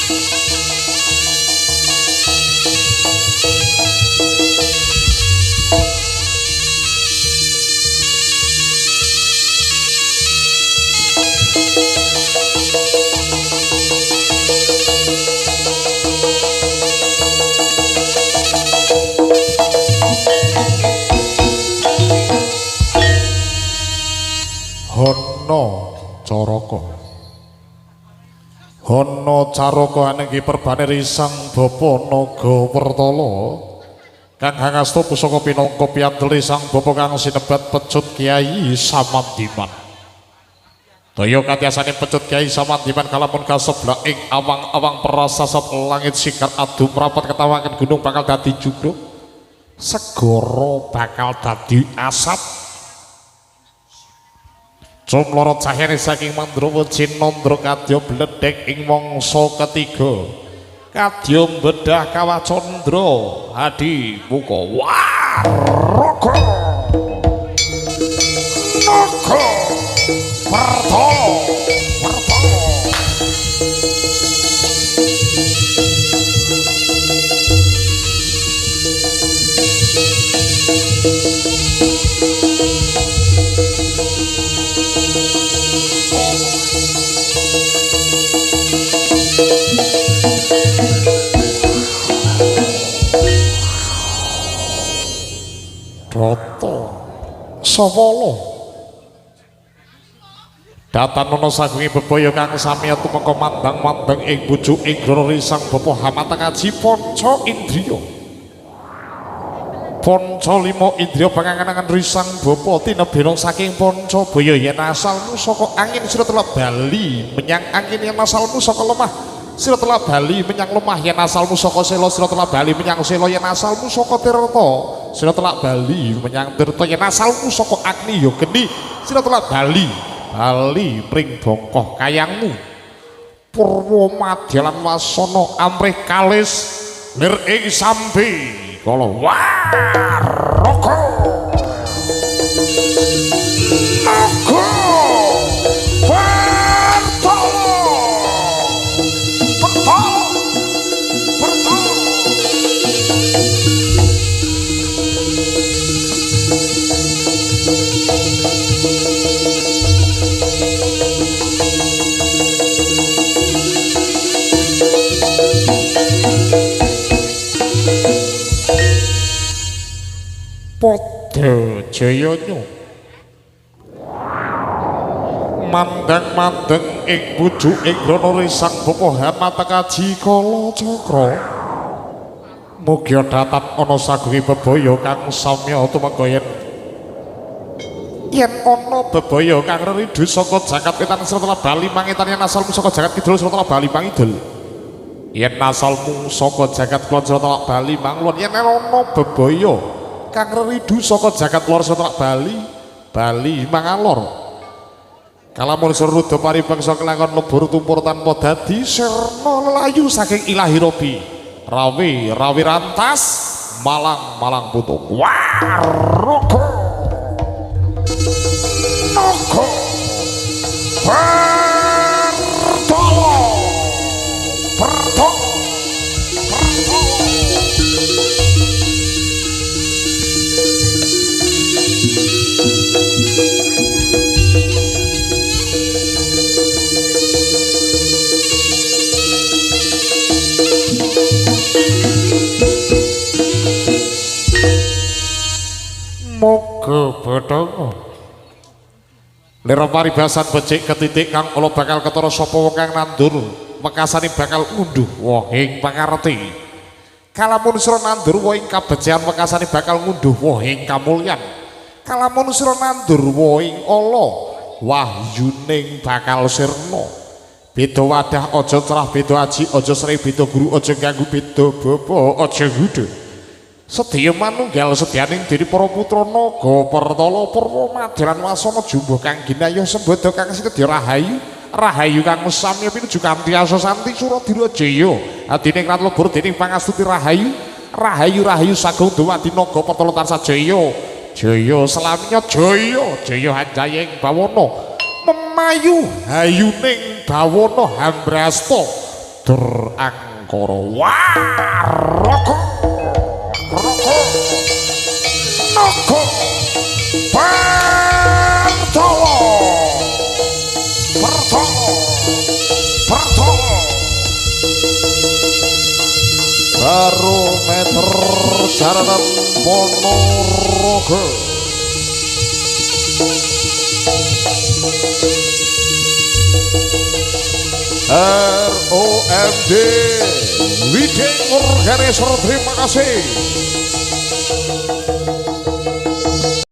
Hono Caraka. Hono Caraka anenggi perbane risang bapa naga Pertala kang hangasta pusaka pinangka piyandel sang bapa kang sinebat Pecut Kyai Samandiman. Daya katiasane Pecut Kyai Samandiman kalamun kaseblak ing awang-awang prasasat langit sikar adu mrapat ketawaken gunung bakal dadi jugruk, segara bakal dadi asap. Cumlorot cahyane saking Mandrawa Cinandra kadya bledhek ing mangsa ketiga. Kadya bedah kawah candra hadi muka waraka naga Pertala Pertala. Rata Sawala Datanono sagungi bebaya kang samiya tumeka mandang-mandang ing pucuk ing grana risang bapa Hamatakaji panca indriya. Panca lima indriya pangangan risang bapa tinebena saking panca baya yen asalmu saka angin sira telah bali menyang angin yen asalmu saka lemah sira telah bali menyang lemah yen asalmu saka sela sira telah bali menyang sela yen asalmu saka tirta sira telah bali menyang tirta yen asalmu saka agni ya geni sira telah bali bali pring bongkoh kayangmu purwa madyalan wasana amrih kalis lir ing sambi kala waraka naga Pertala Pertala Pertala. Padha jayanya mandang-mandeng ing pucuk ing grana risang bapa Hamatakaji kala cakra. Mugia datan ana sagungi bebaya kang samya tumeka yen ana bebaya kang reridu saka jagat wetan sira telah bali mangetan yen asalmu saka jagat kidul sira telah bali mangidul yen asalmu saka jagat kulon sira telah bali manglon yen ana bebaya kang reridu saka jagat lor sira telah bali bali mangalor. Kalamun sruda paribangsa kelakon lebur tumpur tanpa dadi sirna lelayu saking ilahi robi rawi rawi rantas malang malang putung waraka naga Pertala Pertala Pertala. Moga bathanga lira paribasan becik ketitik kang ala bakal ketara sapa wong kang nandur wekasane bakal ngunduh wohing pangarti. Kalamun sira nandur wohing kabecikan wekasane bakal ngunduh wohing kamulyan. Kalamun sira nandur wohing ala wahyuning bakal sirna. Beda wadah aja cerah beda aji aja sri beda guru aja ganggu beda bapa aja ngudha. Sedya manunggal sedyaning diri para putra naga Pertala purwa madyalan wasana jumbuh kang ginayuh sembada kang sinedya rahayu rahayu kang samya pinuju kanthi asa santi suradira jaya adine krat lebur dening pangastuti rahayu rahayu rahayu sagung dumadi naga Pertala tansah jaya jaya selaminya jaya jaya hanjayeng bawana memayu hayuning bawana hambrasta Dur angkara waraka raka naga Pertawa Pertawa Pertawa Barometer Jaranan Ponorogo. ROMD Leading Organizer, terima kasih.